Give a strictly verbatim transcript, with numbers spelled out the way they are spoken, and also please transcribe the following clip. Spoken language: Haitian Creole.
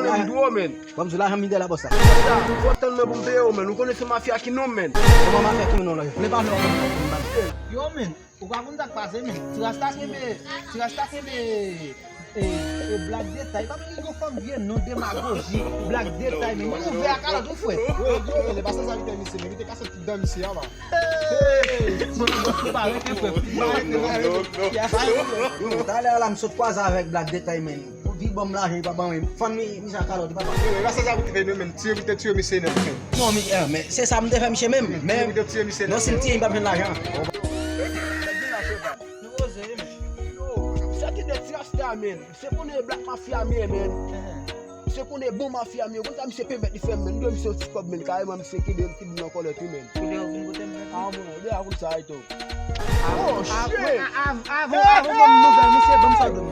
Konnen m dwe w, men. Kòm sou lajan m vide la bòs la. Fò tann mwen pou m peye w, men. Ou konnen se mafya ki non, men. Kòman mafya ki non la? Vle pa vle w. Yo, men. Ou pa konn sa k pase, men. Ti Rasta kenbe, ti Rasta kenbe, e, e, Black Detay. Pa bliye yon fanm vye non demagoji. Black Detay, men. Ou ouvè a kalòt, ou frè. Yo, yo, men, le pa sanzavitè misye, men, kite kase tout dan misye a, ba. Hey! Bon, bon, fou barèt, frè, fou barèt, frè. Talè a la, m sot kwaze avèk Black Detay, men. Pou di ban m lajan, li pa ban mwen. Fanmi, misye a kalòt, li pa ban. Yo, e pa sanzavitè, men, men, tiye, tiye misye nèt, men. Non, men, eh, men, se sa m te fè misye menm. Men, non, si m tiye, m p ap jwenn lajan. Nou poze, men. Yo, sa ki de ti Rasta, men. Se konnen Black Mafia m ye, men. Se konnen bon mafya m ye. Konn sa misye pèmèt li fè m, men. M dwe misye yon ti kòb, men. Kareman, misye kenbe, kenbe m nan kòlèt, wi, men. Kote yo vin kote m, men? Ah, mon, de a konn sa, ito. Oh, shit! Avan, avan, avan, ban m nouvèl, misye, ban m sa dlo.